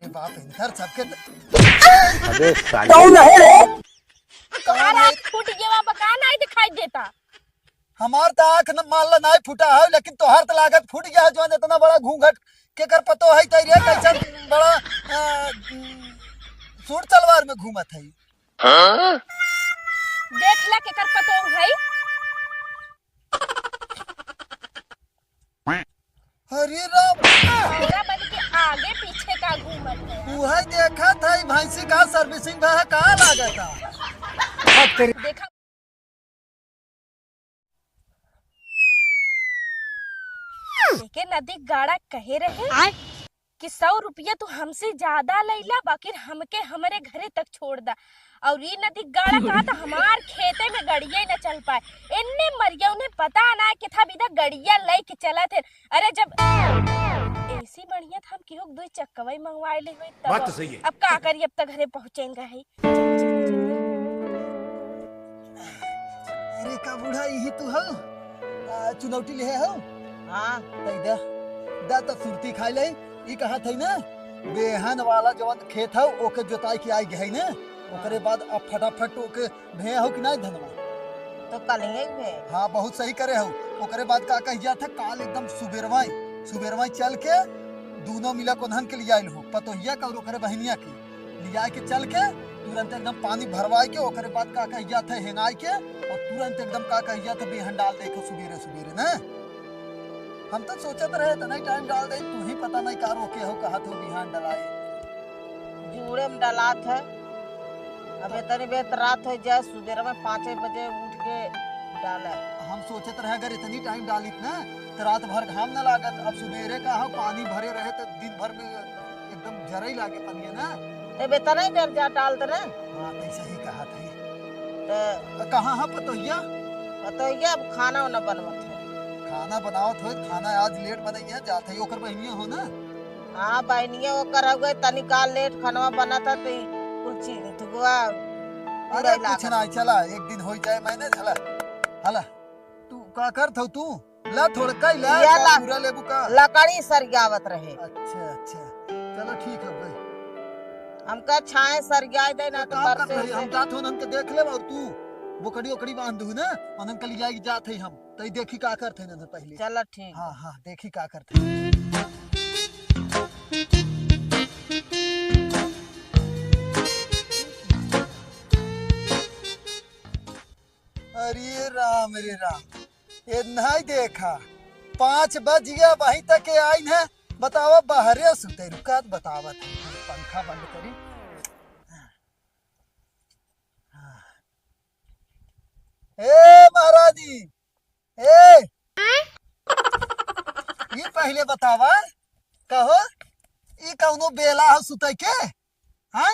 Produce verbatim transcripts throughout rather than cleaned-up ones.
बाप, इनकर सबके त- अबे साले। कौन है रे? तोहार आँख फूट गया बा, का नाहीं दिखाई देता? हमार त आँख न मान ला नाहीं फूटा है, लेकिन तोहार त लागत फूट गया है, जौन इतना बड़ा घूंघट केकर पतो है तैरे, कैसन बड़ा, अ, सूट सलवार में घूमत है। हाँ? देख ला केकर पतो है। अरे राम। हमरा बन के आगे पीछे का घूमत है। उहे देखत है भैंसी का servicing बा का लागत है। देखा। एके नदी गाड़ा कहे रहे आय। कि सौ रुपया तू हमसे ज्यादा लैला, बाकिर हमके हमरे घरे तक छोड़ दा। और ई नदी गाड़ा कहा था हमार खेते में गड़िया ही न चल पाए। इन्ने मरिया उन्हें पता ना कि था बिदा गड़िया लेके चलत है। अरे जब ऐसी बढ़िया था हम केहू के दुई चक्कवा ही मंगवाए ले होई तब। बात तो सही है। अब का करी, अब तक घरे पहुँचेंगे है। अरे का बूढ़ा, इही तू हौ? आ, चुनौटी लेहे हौ? हाँ। तई दे, दे त सुरती खाई ले। ई कहा थई ना, बेहन वाला जवन खेत हौ, ओके जोताई के आई गई ना, ओकरे बाद अब फटाफट ओके भे हौ कि नाहीं धनवा? तो कल ही भे। हाँ, बहुत सही करे हौ। ओकरे बाद का कही जात है, काल एकदम सुबेरवाई, सुबेरवाई चल के दूनो मिला कोन्हन के लियाइल हो, पतोहिया का और ओकरे बहिनिया के। लिया के चल के तुरंत एकदम पानी भरवाई के, ओकरे बाद का कही जात है, हेंगाई के, और तुरंत एकदम का कही जात है, बेहन डाल दे के सुबेरे सुबेरे ना। हम तो सोचत रहे इतना ही टाइम डाल दे, तू ही पता नहीं का रोके हो, कहा तो बिहान डलाई। जूड़े में डलात है, अब इतनी बेर त रात हो जाए, सुबेरे में पाँचे बजे उठ के डाले। हम सोचत रहे अगर इतनी टाइम डालित ना तो रात भर घाम न लागत। अब सुबेरे का हो, पानी भरे रहे तो दिन भर में एकदम जरई लागे पनिया ना। तब इतना ही बेर जा डाल दे ना। हाँ, तो सही कहा थी। तो कहाँ है पतोहिया? पतोहिया अब खाना वाना बनवत है। खाना बनावत हो, खाना आज लेट बनैया जात है, ओकर बहिनिया हो ना? हाँ, बहिनिया ओकर हो गए, तनिका लेट खानवा बनत है, तो ई कुल चीज, थुगवा अरे उड़े कुछ लागत। ना, चला, एक दिन हो जाए मैंने, चला। हला, तू का करत हो तू? ला थोड़का ही ला, या ला। पूरा लेबू का? लकड़ी सरियावत रहे। अच्छा, अच्छा, चलो ठीक है भाई। हमका छाए सरियाए दे ना तो काम कर बरसे रही, हम से। जात हो उनके देख लेब और तू बोकड़ी ओकड़ी बांध दू ना, उनके ले जाए जात है हम, तई देखी का करत है ना पहले। चलो ठीक। हाँ, हाँ, देखी का करत है। अरे राम रे राम, ये नहीं देखा, पाँच बज गया, वहीं तक के आई है। बतावा, बाहरे सुते रुका, बतावत है, पंखा बंद करी। ए महारानी, ए, ये पहले बतावा, कहो, ई कौनो बेला हो सुते के? हाँ?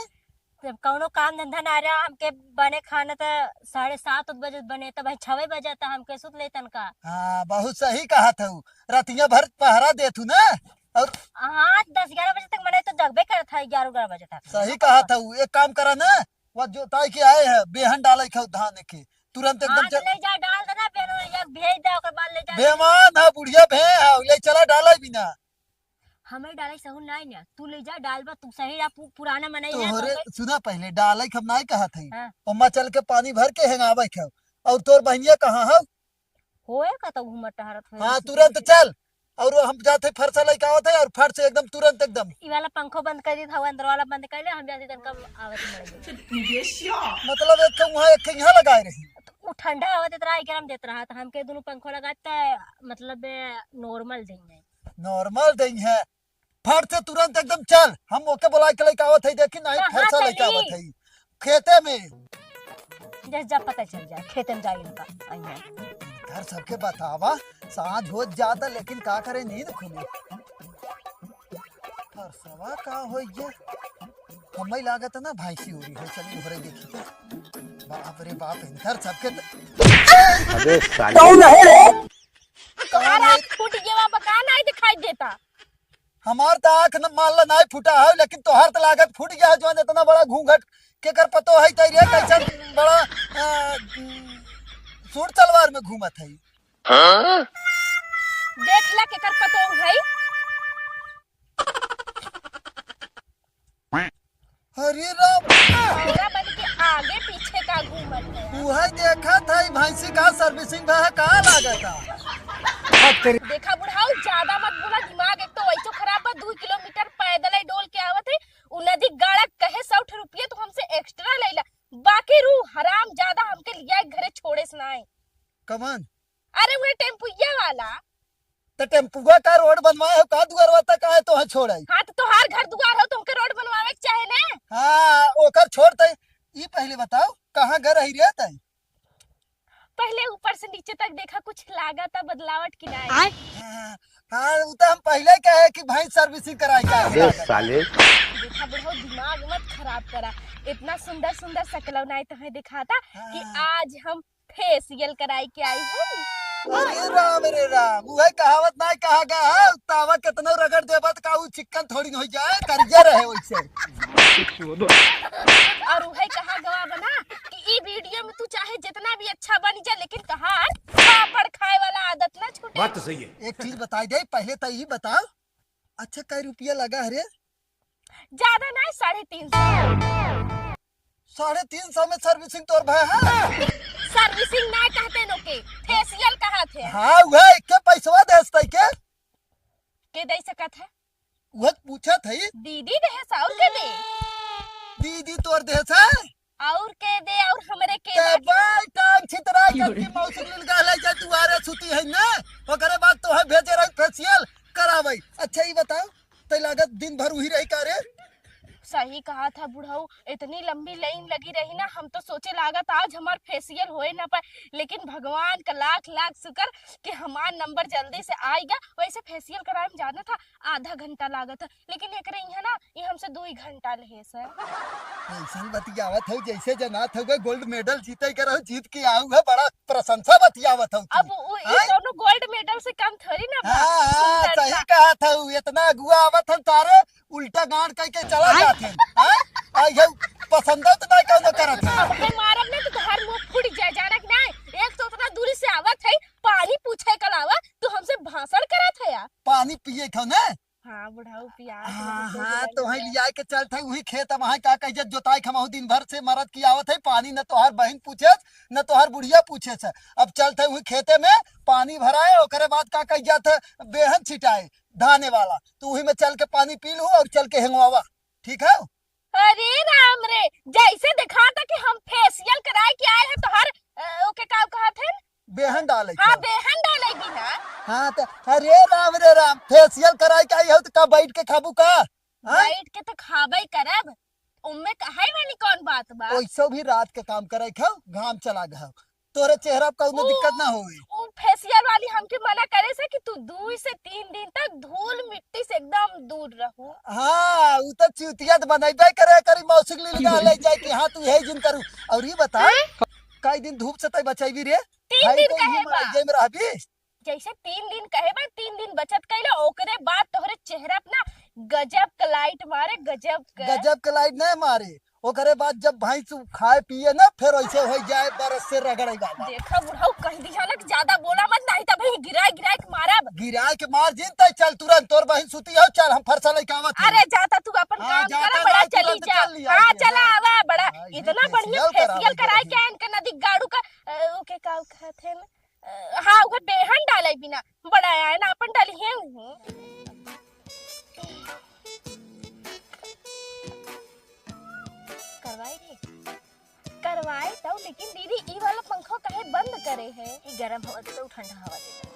जब कौनो काम धंधा ना रहा, हमके बने खाना त साढ़े सात बजे बने, तब छवे बजे त हमके सुत ले तनका। हाँ, बहुत सही कहा था। रतिया भर पहरा देथू ना, और हाँ, दस ग्यारह बजे तक मने तो जगबे करत है, ग्यारह ग्यारह बजे तक। सही कहा था। एक काम करा ना, वो जोताई के आए हैं, बेहन डाले खाओ धान के, तुरंत एकदम हाँ, चल। ले जा, डाल देना, बेनो, या भेज दे, ओकर बाद ले जा। बेमान है, बुढ़िया भे है, ले चला डाले बिना। हमें डाले सहू नाई ना, तू ले जा, डाल बा, तू सही रहा, पु-, पुराना मनई है, तोहरे, तो सुना पहले, डाले हम नाई कहा थई। हाँ। ओमा चल के पानी भर के हेंगावे खाओ। और तोर बहिनिया कहाँ है? होए का तो घूमत टहरत होए। हाँ, तुरंत चल। और हम जाते फरसा लेके आवत है और फरसे एकदम तुरंत एकदम। ई वाला पंखो बंद कर दी था, वो अंदर वाला बंद कर ले, हम जाते तनका आवत ही मर गए। मतलब एक के वहाँ एक के यहाँ लगाए रही। तो वो ठंडा हवा देत रहा, गरम देत रहा, तो हमके दोनों पंखो लगाते, मतलब नॉर्मल देंगे। नॉर्मल देंगे। फट से तुरंत एकदम चल, हम ओके बुला के लेके आवत है, देखी नहीं कहाँ फरसा लेके चली? आवत है खेते में। जस जब पता चल जाए, खेते में जाई इनका, आई है। घर सबके बतावा, साँझ होत जाता, लेकिन का करे, नींद खुली। फरसवा का होई गे? हमें लागत है ना, भैंसी हो रही है, चली घरे देखी तो। बाप रे बाप, इनकर सबके त- अबे साले। कौन है रे? तोहार आँख फूट गया बा, का नहीं दिखाई देता? हमार त आँख न मान ला नाई फूटा है, लेकिन तोहार त लागत फूट गया है, जौन इतना बड़ा घूंघट केकर पतो है तैरे, कैसन बड़ा, अ, सूट सलवार में घूमत है। हाँ? देख ला केकर पतो है। अरे राम। हमरा बन के आगे पीछे का घूमत है। उहे देखत है भैंसी का servicing भा का लागत है। अब तेरी देखा बुढ़ाऊ, ज्यादा मत बोला, दिमाग एक तो वैसो खराब बा, दू किलोमीटर पैदल ही डोल के आवत है, उ नदी गाड़ा कहे सौ ठे रुपये तू हमसे extra ले ला, बाकी रू हराम ज्यादा हमके लिया घरे छोड़े से नाई। कमान? अरे उहे टेम्पुइया वाला। तो टेम्पुआ का रोड बनवाए हो का दुआरवा तक आए तो है छोड़ाई? हाँ तो तोहार घर दुआर हो, तुमके रोड बनवावे के चाहे ने। हाँ ओकर छोड़ तई। ई पहले बताओ कहाँ घर रही रे तई? पहले ऊपर से नीचे तक देखा, कुछ लागा था बदलावट की नाई। आय। हाँ, हाँ, उ तो हम पहले कहे कि भाई servicing कराई का अबे साले। देखा बुढ़ऊ, दिमाग मत खराब करा, इतना सुंदर सुंदर सकलौनाई तुम्हें दिखाता कि हाँ। आज हम facial कराई के आई हूँ। अरे राम रे राम, उहे कहावत ना कहा गया है, तावा कितना रगड़ देबा त का उ चिकन थोड़ी हो जाए, करिया रहे वैसे। और उहे कहा गवा बना कि ई video में तू चाहे जितना भी अच्छा बन जा, लेकिन तहार पापड़ खाए वाला आदत ना छूटे। बात तो सही है। एक चीज बताई दे, पहले तो ई बताओ, अच्छा कै रुपया लगा है रे? ज्यादा ना, साढ़े तीन सौ। साढ़े तीन सौ में servicing तोर भय है? Servicing ना कहते नो के, facial कहत है। हाँ, उहे के पैसवा देस तई के? के दे सकत है? उहे पूछत है। दीदी देहे साउर के दे। दीदी तोर देस है? और के दे, और हमरे के ते बाकी? बाई टांग छितरा करके मौसी के लिलगा ले जा दुआरे सुती है ना, ओकरे बाद तोहे भेजे रही facial करावे। अच्छा ई बताओ, तै लागत दिन भर उही रही का रे? सही कहा था बुढ़ऊ, इतनी लंबी लाइन लगी रही ना, हम तो सोचे लागत आज हमार facial होए ना पाए, लेकिन भगवान का लाख लाख शुक्र कि हमार नंबर जल्दी से आइगा। वैसे facial कराए में जाना था आधा घंटा लागत है, लेकिन एकरे इहाँ ना, ई हमसे दुई घंटा लेहे से। ऐसन बतियावत हौ जैसे जनात हौ gold medal जीते के रहो, जीत के आऊ है, बड़ा प्रशंसा बतियावत हौ तू। अब उ, ई हैं? कौनो gold medal से कम थोड़ी ना बा, हाँ, हाँ, सुंदरता। सही कहत हौ, इतना अगुआ आवत हौ तारे, उल्टा गांड कह के चला आय। जात है, हैं? आ, ये पसंद तो नहीं कौनो करत है। अब मैं मारब ना तो तोहार मुंह फूट जाए, जाना कि नहीं? एक तो उतना दूरी से आवत है, पानी पूछे के अलावा तू हमसे भाषण करत है यार। पानी पिए खाओ ना? हाँ, बुढ़ऊ पियास हाँ, लगे, हाँ, भूख तो लगे। वहीं लिया के चलत है, वही खेत वहाँ का कहिए जोताई खमाहू दिन भर से मरद की आवत है, पानी न तोहार बहिन पूछे, न तोहार बुढ़िया पूछे से। अब चलत है वही खेते में पानी भराए, ओकरे बाद का कह जात है, बेहन छिटाए धाने वाला, तो वही में चल के पानी पी लू और चल के हेंगवावा, ठीक है? अरे राम रे, जैसे दिखाता कि हम facial कराए के आए हैं तोहार, अ, ओके का कहत है? बेहन डाले हाँ, के। बेहन डाले की ना। हाँ, तो अरे राम रे राम, facial कराए के आई हो तो का बैठ के खाबू का? हाँ? बैठ के तो खाबे करब, उनमें कहे वाली कौन बात बा? ओइसो भी रात के काम करे खाओ, घाम चला गए। तोरे चेहरा पे कौनो उ, दिक्कत ना होवे। उ facial वाली हमके मना करे से कि तू दू से तीन दिन तक धूल मिट्टी से एकदम दूर रहू। हाँ, उ तो चूतिया तो बनैबे करे करी, मौसी के लिए ले जाए कि हाँ, तू यही जिन करू। और ये बता, हैं? कई दिन धूप से तै बचैबी रे? तीन भाई दिन तो कहे यही बा। मर-, ये में रहबी? जैसे तीन दिन कहे बा, तीन दिन बचत कैला, ओकरे बाद तोहरे चेहरा पे ना गजब के light मारे, गजब के। गजब के light नहीं मारे, ओकरे बाद जब भैंस खाए पिए ना, फिर ऐसे हो जाए बरस से रगड़े वाला। देखा बुढ़ऊ, कह दिया ना कि ज्यादा बोला मत, नहीं तो भाई गिराए गिराए के मारब। गिराए के मार जिन तै चल तुरंत, तोर बहिन सुती हो, चल हम फरसा लेके आवत हई। अरे जाता तू अपन हाँ, काम जाता करा, बड़ा ना, चली तुरंत जा। चल लिया हाँ, के। चला आवा, बड़ा हाँ, ये इतना बढ़िया facial करावे facial कराए के। के इनका नदी गाड़ू का, अ, ओके का कहत है ना? अ, हाँ, उहे बेहन डाले बिना बड़ा आए ना, अपन डाली है उहू। करवाई रे, करवाई तो, लेकिन दीदी ई वाला पंखा काहे बंद करे है? ई गरम हवा देता, उ ठंडा हवा देता।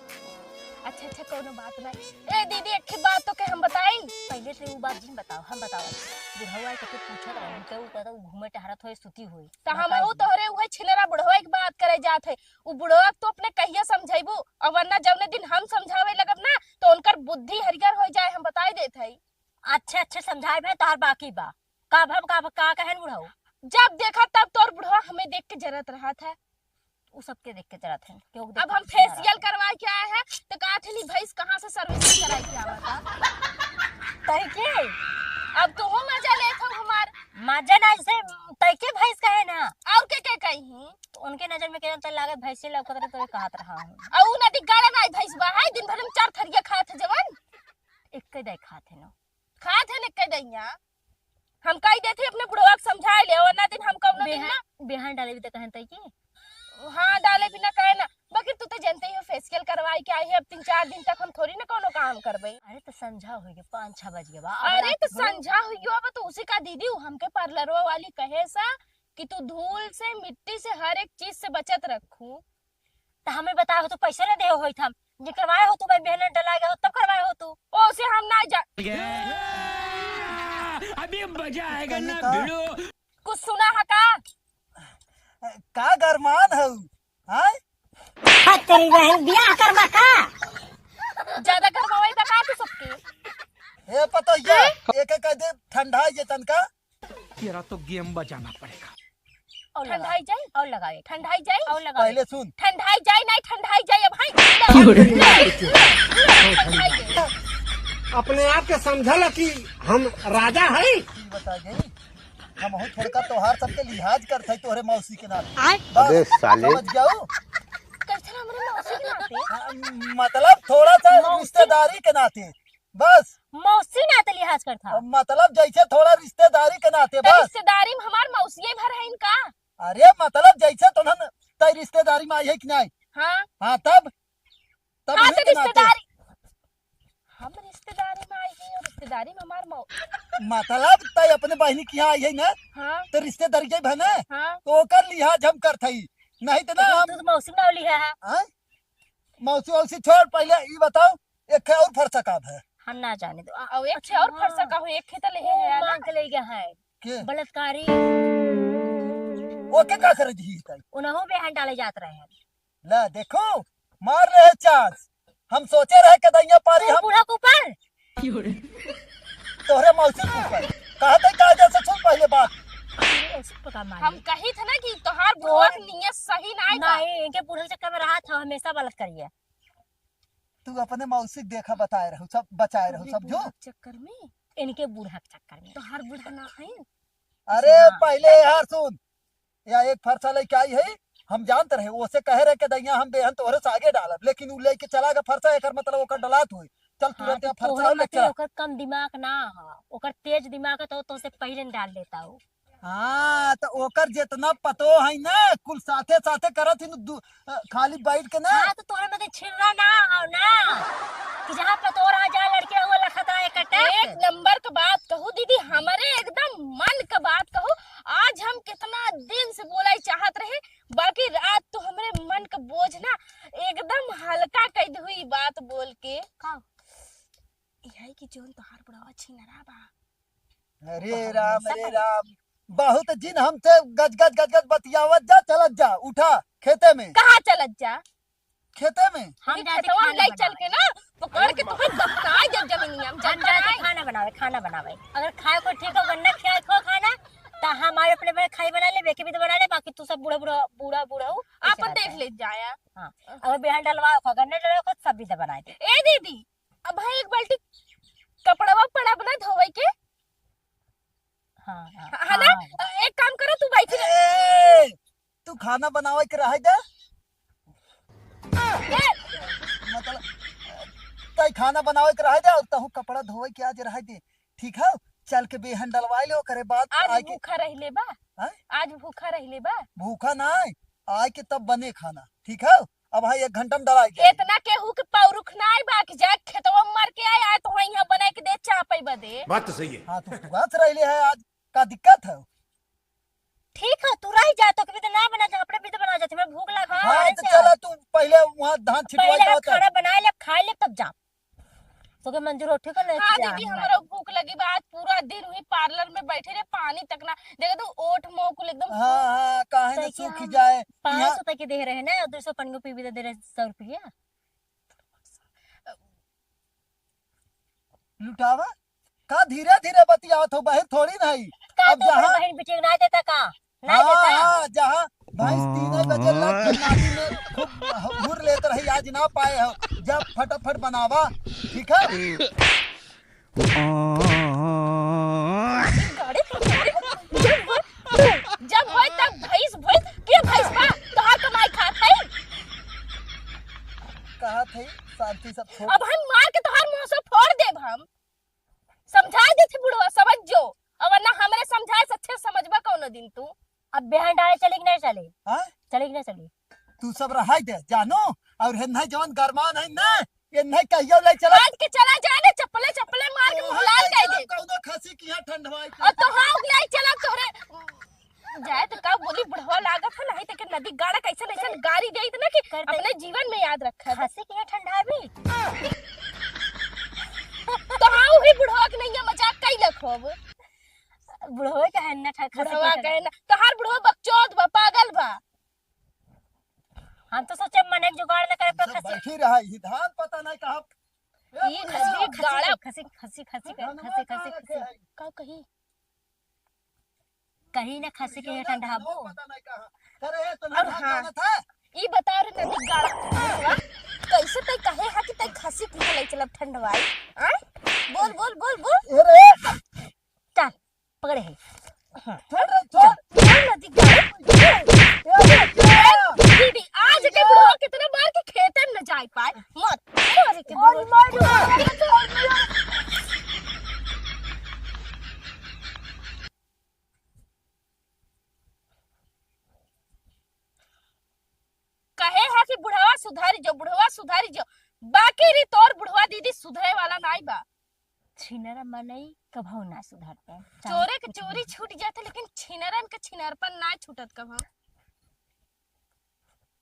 अच्छा, अच्छा, कोनो बात ना। ए दीदी, एक ठे बात तो के हम बताई। पहले से उ बात जिन बताओ, हम बताओ। बुढ़ऊ आए तो कुछ पूछत रहे, उनके ऊ कहता, ऊ घूमे टहरत होए, सुती होए। तो हम बताओ। ऊ तोहरे उहे छिनरा बुढ़ऊ के बात करे जात है। उ बुढ़वा के तो अपने कहिया समझाइबू, और वरना जौने दिन हम समझावे लगब ना, तो उनकर बुद्धि हरियर हो जाए, हम बताई देत हई। अच्छे अच्छे समझाए में तोहार बाकी बा। का भब का, का कहन बुढ़ऊ? जब देखा तब तोर बुढ़वा हमें देख के जरत रहत है। उ सबके देख के जरत है, केहू के देख अब के हम कुछ ना facial रहत है। करवाए के आए हैं, तो कहत है, "ली भैंस कहाँ से servicing कराए के आवत है?" तई के? अब तुहू मजा लेत हो हमार। मजा ना, ऐसे तई के भैंस कहे ना। और के, के कही? तो उनके नजर में केहू तई लागत भैंसे लौकत रहे, तो ये कहत रहा हूँ। आ उ नदी गाड़ा ना भैंस बा, हाय दिन भर में चार थरिया खात है जवन। एक के दे खात है ना। खात है ना एक के दैया। हम कहि देत ही अपने बुढ़वा के समझाइ ले, वरना दिन हम कउनो दिन बेहा-, ना। बेहान डाले भी त कहन तई की? हाँ, डाले भी ना कहे ना। बाकी तू तो जनते ही हो, facial करवाइ के आई है, अब तीन चार दिन तक हम थोड़ी ना कउनो काम करबे। अरे तो संझा होइ गए, पाँच छह बज गए बा। अब अरे रात तो हो संझा होइ गयो, अब तो उसी का दीदी, उ हमके पार्लरवा वाली कहे सा कि तू धूल से, मिट्टी से, हर एक चीज से बचत रखू। त हमें बताए हो तो पैसे ना दे होइत हम, जे करवाए हो तू, भाई मेहनत डला गया हो तब करवाए हो तू। ओ से हम ना जा। अभी मजा आएगा ना भिड़ू। कुछ सुना है का? का गरमान हऊ? हाँ? हट तेरी बहन, बियाह करबा का? ज्यादा गरमावई बा का तू सबके? ए पतोहिया, हैं? एक एक दे ठंडा ये तनका। तेरा तो game बजाना पड़ेगा। और लगाओ। ठंडाई जाई? और लगाओ एक। ठंडाई जाई? और लगाओ पहले एक। सुन। ठंडाई जाई नहीं, ठंडाई जाई अब, हाय। क्यों रे? ठंडाई जाई। अपने आप के समझल कि हम राजा हई। ई बता गई, हम हूँ थोड़का तोहार सबके लिहाज करत हई तोहरे मौसी के नाते। आय। बस, अबे साले। समझ गया हो? कैसे हमरे मौसी के नाते? हाँ, मतलब थोड़ा सा मौसी। रिश्तेदारी के नाते। बस। मौसी नाते लिहाज करत ह। मतलब जैसे थोड़ा रिश्तेदारी के नाते तो बस। रिश्तेदारी में हमार मौसिये भर है इनका। अरे मतलब जैसे तोहन तई रिश्तेदारी में आई है कि नहीं? हाँ। हाँ तब? तब हाँ, उन्हीं तो के नाते। रिश्तेदारी। हम रिश्तेदारी में आई है और रिश्तेदारी में हमार मौ- मतलब तई अपने बहिनी के यहाँ आई है ना? हाँ। तो रिश्तेदारी जब है ना? हाँ। तो ओकर लिहाज हम करत हई। नहीं तो ना तो हम तू तो मौसी में लिहा है। हाँ? मौसी वौसी छोड़, पहले ई बताओ, एक ठे और फरसा का है? हम ना जाने दो। आ, और एक ठे और अच्छा, फरसा हाँ। का हो, एक ठे तो ले वो है ना? मांग के ले गया है। के? बलात्कारी। ओके का करे जी तई? उन्हों बेहान डाले जात रहे हैं। ला देखो, मार रहे chance। हम सोचे रहे के दैया पारी तू हम बूढ़ा के ऊपर? तोहरे मौसी के ऊपर। कहा तई कायदे से सुन पहले बात। अरे, ऐसे पता मार हम ले। कही थे ना कि तोहार बुढ़वा तोहर के नीयत सही ना आई बा। नहीं, इनके बूढ़ा चक्कर में रहा था, हमेशा बलात्कारी है। तू अपने मौसी के देखा बताए रहू, सब बचाए रहू, अरे, सब जो। बूढ़ा के चक्कर में? इनके बूढ़ा के चक्कर में। तोहार बूढ़ा ना है? अरे, हाँ। पहले यार सुन, या एक फरसा लेके आई है, हम जानत रहे, ओसे कहे रहे के दैया हम बेहन तोहरे से आगे डालब, लेकिन उ लेके चला गया फरसा, एकर मतलब ओकर डलात होई। चल हाँ, तुरंत तो या फरसा तोहरे लेके मतलब चला। ओकर कम दिमाग ना ह, ओकर तेज दिमाग है तो तोसे पहले न डाल लेता हो। हाँ, तो ओकर जितना पतो है ना, कुल साथे साथे करत ही न दू-, अ, खाली बैठ के ना। हाँ, तो तोहरे मतलब छिर्रा ना हो ना, कि जहाँ पतो रहा, जहाँ लड़के हुआ लखत रहा, एक अटैक। एक नंबर के बात कहू दीदी, हमरे एकदम मन के बात कहू। आज हम कितना दिन से बोला ही चाहत रहे, बाकी रात तो हमरे मन के बोझ ना एकदम हल्का कइ दी हुई बात बोल के। का? यही कि जोन तोहार बुढ़वा छिनरा बा। अरे राम, अरे राम, बहुत जिन हमसे गज गज गज गज बतियावत जा, चलत जा, उठा खेते में। कहाँ चलत जा? खेते में। हम अरे जाते खेतवा में खाना ले चल बनावे। के ना, पकड़ के तोहर दफनाए जब जमीनिया में हम जाते खाना बनावे, खाना बनावे। अगर खाए को ठीक हो, गन्ना खाए को खाना, त हम आज अपने बने खाई बना ले, बेके भी तो बना ले, बाकी तू सब बूढ़ा, बूढ़ा, बूढ़ा, बूढ़ा हो, आप ऐसे देख रहता है। ले जाया। हाँ, अगर बिहान डलवाओ को, गन्ना डलवाओ को, सब भी तो बनाए दे। ए दीदी, अब भाई एक बाल्टी कपड़वा पड़ा बना धोवे के। हाँ, हाँ, है ना? हाँ। एक काम करो, तू बैठ जा। ए, तू खाना बनावे के रहे दे। ए! मतलब, तई खाना बनावे के रहे दे और तहू कपड़ा धोवे के आज रहे दे, ठीक है? चल के बेहन डलवाए ले, ओकरे बाद आज आए के भूखा रह ले बा। हाँ? आज भूखा रह ले बा। भूखा ना है, आए के तब बने खाना, ठीक है? अब हाँ, एक घंटा में डलाई जाए। इतना केहू के पौरुख नाई बा कि जाए खेतवा में मर के आए, आए तो वहीं यहाँ बनाए के दे चापे बदे। बात तो सही है। हाँ, तो उपवास रहले है आज, का दिक्कत है? ठीक है, तू रह जा, तो कभी तो ना बना जा, अपने भी तो बना जाते, मैं भूख लगा हाँ, है तो से। चला तू पहले वहाँ धान छिटवा पहले हम जाओ तो। खाना बना ले, खा ले, तब जा। तो के मंजूर हो, ठीक है ना? हाँ जा, दीदी, ना। हमरा भूख लगी बा, आज पूरा दिन हुई पार्लर में बैठे रहे, पानी तक ना देखे तो ओठ मुंह कुल एकदम हाँ, सूख हाँ, काहे ना तो क्या सूख हम जाए। पाँच सौ यहाँ तक के दे रहे ना, दो सौ पन्नू पीवी दे रहे, सौ रुपया। लुटावा, का धीरे धीरे बतियावत हो, बहिर थोड़ी नहीं। का अब तू अपने जहाँ बहन बेटी के ना देता का? ना हाँ, देता? हाँ, जहाँ भैंस तीन बजे लग के नाली में खूब हुर लेत रही, आज ना पाए हो, जब फटाफट बनावा, ठीक है? गाड़ी, गाड़ी, जब होई तब भैंस, भैंस, के भैंस बा? तोहार कमाई खात है? कहा थे, शांति सब छोड़। अब हम मार के तोहार मुंह से फोड़ देब हम। समझा देथे बुढ़वा, समझ जो। अब वरना हम तू। अब बिहान डाले चली कि नहीं चली? हाँ? चली कि नहीं चली? तू सब रहाई दे, जानू, और हेन्है जवन गरमान है ना, ये नहीं कहियो ले चला। आज के चला जाए ना, चप्पले, चप्पले मार के तोहार मुलार ले कर चला दे। कौनो खसी के यहाँ ठंडवाई के। और तोहार ले चला तोहरे। जाए तो का बोली बुढ़वा लागत है, नहीं तो के नदी गाड़ा कैसे नहीं गारी दे इतना कि करते। अपने जीवन में याद रखा। खसी के यहाँ ठंडा भी। तो हाँ, वही बुढ़वा के नहीं मजाक कई लखोब। बुढ़वा के है ना ठा-, खसी बुढ़वा के कहे ना, तोहार बुढ़वा बकचोद बा, पागल बा। हम तो सोचे मने के जुगाड़ न करे, पर सब खसी बैठी रहा, ये धान पता नहीं कहाँ। ए, ई बुढ़वा, नदी खसी, गाड़ा। खसी, खसी, खसी, धनवा खसी, कहाँ खसी, रखे खसी। है? का कही? कहीं ना खसी के ये हेठन धनवा ढाबो। पता नहीं कहाँ। अरे, ये तो और नहीं हाँ, जानत है। ई बता रे नदी गाड़ा, कैसे तै कहे हा कि तै खसी के ले चलब ठंडवाई? आय? बोल, बोल, बोल, बोल। ए रे। चल। पकड़े है। हाँ। छोड़ रे, छोड़। चल, चल नदी गाड़ी। ए, ए, दीदी, आज के बुढ़वा कितना बार के खेते में न जाए पाए। मत, मरे के बुढ़वा। कहे है कि बुढ़वा सुधर जो, बुढ़वा सुधर जो, बाकी री तोर बुढ़वा दीदी सुधरे वाला नाई बा। छिनरा मनई कभो ना सुधरते। चाहे चोरे के कुछ चोरी भी। छूट जाते, लेकिन छिनरन के छिनरपन ना छूटत कभो।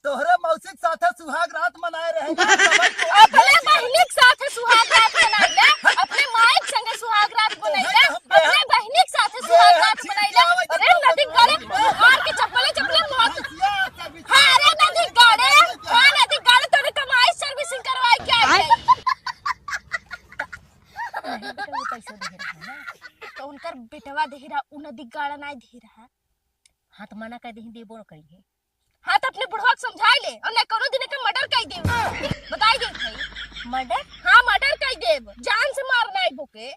तोहरे मौसी के साथे सुहाग रात मनाए रहे ना, तबे तो अपने बहिनी के साथे सुहाग रात मनाई ले, अपने माई के संगे सुहाग रात मनाई ले, अपने बहिनी के साथे सुहाग रात मनाई ले। अरे नदी गाड़े, मार के चप्पले चप्पले मौत। हाँ, अरे नदी गाड़े, हाँ नदी गाड़े, तोरे कमाई servicing करवाई के आई। नहीं, बेटा, वो पैसा दे रहा है ना। तो उनकर बेटवा दे रहा, उ नदी गाड़ा नहीं दे रहा। हाँ, तो मना कर दे, देबो न करिए। हाँ, तो अपने बुढ़वा के समझाई ले, और नहीं कोनो दिन के murder कर दे, बताई दे भाई। Murder? हाँ, murder कर दे, जान से मारना है बोके।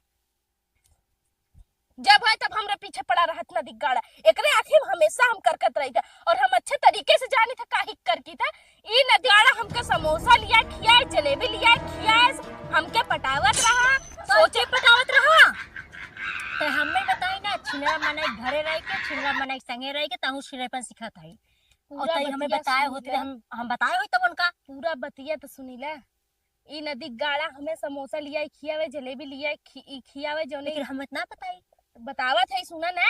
जब है तब हमरा पीछे पड़ा रहत नदी गाड़ा। एकरे आँखी में हमेशा हम करकत रही था और हम अच्छे तरीके से जानी था काहे करकी था। ई नदी गाड़ा हमके समोसा लिया खियाए, जलेबी लिया खियाए, हमके पटावत रहा, सोचे पटावत रहा। तो हमें बताई ना, छिनरा मनई घरे रह के, छिनरा मनई संगे रह के, तहूँ छिनरपन सिखत है। और पूरा तई हमें बतिया बताए सुन होते, ले। हम, हम बताए होते तब उनका। पूरा बतिया तो सुनी ले। ई नदी गाड़ा हमें समोसा लिया खियावे, जलेबी लिया खि-, ई खियावे, जौने लेकिन हम इतना बताई। बतावत है, सुना ना,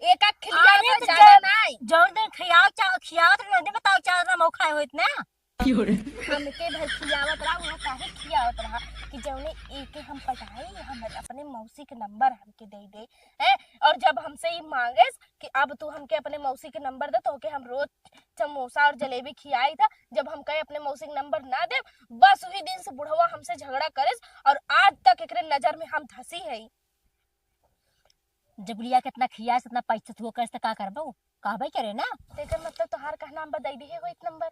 एक आध खिलियावे, अरे तो ज्यादा जौन, नाई। जौन दिन खियाव चा-, खियावत रहे, उस दिन बताओ, चार दिन मऊ खाए होइत ना। क्यों रे? हमके भर खियावत रहा, वहाँ काहे खियावत रहा कि जौने एके हम पटाई, हम अपने मौसी के number हमके दे दे, हैं? और जब हमसे ई मांगेस कि अब तू हमके अपने मौसी के number दे, तो ओके हम रोज समोसा और जलेबी खियाई था। जब हम कहे अपने मौसी के number ना दे, बस वही दिन से बुढ़वा हमसे झगड़ा करेस और आज तक एकरे नजर में हम धसी है। जब लिया के इतना खियास, इतना पैसा तू करेस, तो का करबो? कहबे करे ना। तेकर मतलब तोहार कहना हम बदई दिए हो एक number।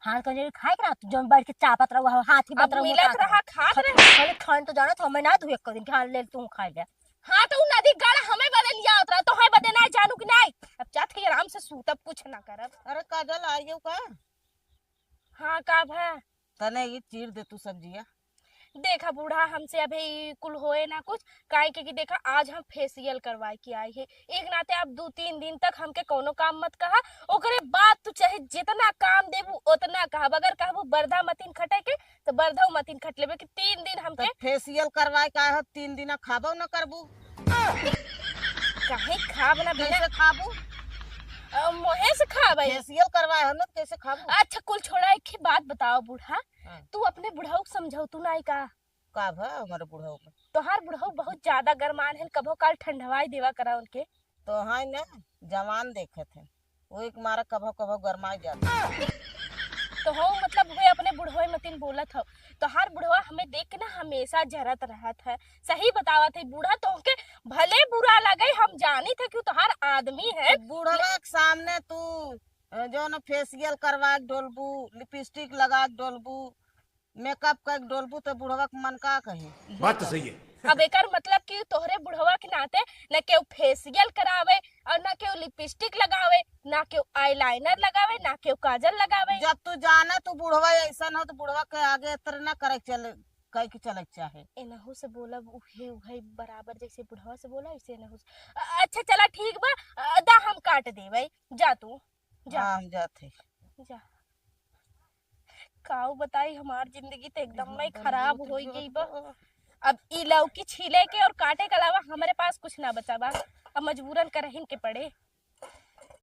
हाँ, तो जरूर खाए के रहा, तू जौन बैठ के चापत रहा, हाथ ही अब बत रहा, मिलत रहा, खात रहे। खाली खान तो जानत हो, मैं ना तू एक दिन के, हाँ, ले तू खा ले। हाँ, तो उ नदी गाड़ा हमें बदे लिया उतरा, तो है बदे ना जानू कि नहीं? अब जात है आराम से सूतब, कुछ ना करब। अरे काजल, आ गयो का? हाँ, का भा? तने ये चीर दे तू सब्जिया। देखा बूढ़ा, हमसे अभी ई कुल होए ना कुछ, काहे के कि देखा आज हम facial करवाए के आए हैं। एक नाते आप दू तीन दिन तक हमके कौनो काम मत कहा, ओकरे बाद तू चाहे जितना काम देबू उतना कहब। अगर कहबू बरधा मतिन खटे के, तो बरधौ मतिन खट लेबे कि तीन दिन हमके तो facial करवाए का है, तीन दिन खाबो न करबू। काहे खाब ना बिना? कैसे खाबू? अ, मोहे से खाब है। Facial करवाए हो ना, कैसे खाबू? अच्छा, कुल छोड़ा, एक ही बात बताओ बूढ़ा, हाँ। तू अपने बुढ़ऊ के समझौतू नाई का? का भा हमारे बुढ़ऊ में? तोहार बुढ़ऊ बहुत ज्यादा गरमान है, कभो काल ठंडवाई देवा करा उनके। तो हाँ ना, जवान देखत है, वो एक मारा कभो कभो गरमाई जाता। तो हो, मतलब हुए अपने बुढ़वे मतिन बोलत हो। तोहार बुढ़वा हमें देख के ना हमेशा जरत रहत है। सही बतावत है बूढ़ा, तोहके भले बुरा लगे, हम जानी थे कि तोहार आदमी है। तो बुढ़वा के सामने तू, अ, जौन facial करवा के डोलबू, lipstick लगा के डोलबू, makeup कर के डोलबू, तो बुढ़वा के मन का कहे? बात तो सही है। अब एकर मतलब कि तोहरे बुढ़वा के नाते न केहू facial करावे और न केहू lipstick लगावे, न केहू eyeliner लगावे, न केहू काजल लगावे। जब तू जाना तू बुढ़वा ऐसन हो, तो बुढ़वा के आगे इतरे ना करे के चले, कह के चले के चाहे। एनहू से बोलब, उहे उहे बराबर जैसे बुढ़वा से बोला, वैसे एनहू से। अ-, अच्छा, चला, ठीक बा, अ, दा, हम काट देबै, जा तू, जा। हाँ, हम जात है। जा। काऊ बताई, हमार जिंदगी तो एकदम में खराब हो गई बा। अब ई लौकी छीले के और काटे के अलावा हमरे पास कुछ ना बचा बा। अब मजबूरन करहिन के पड़े।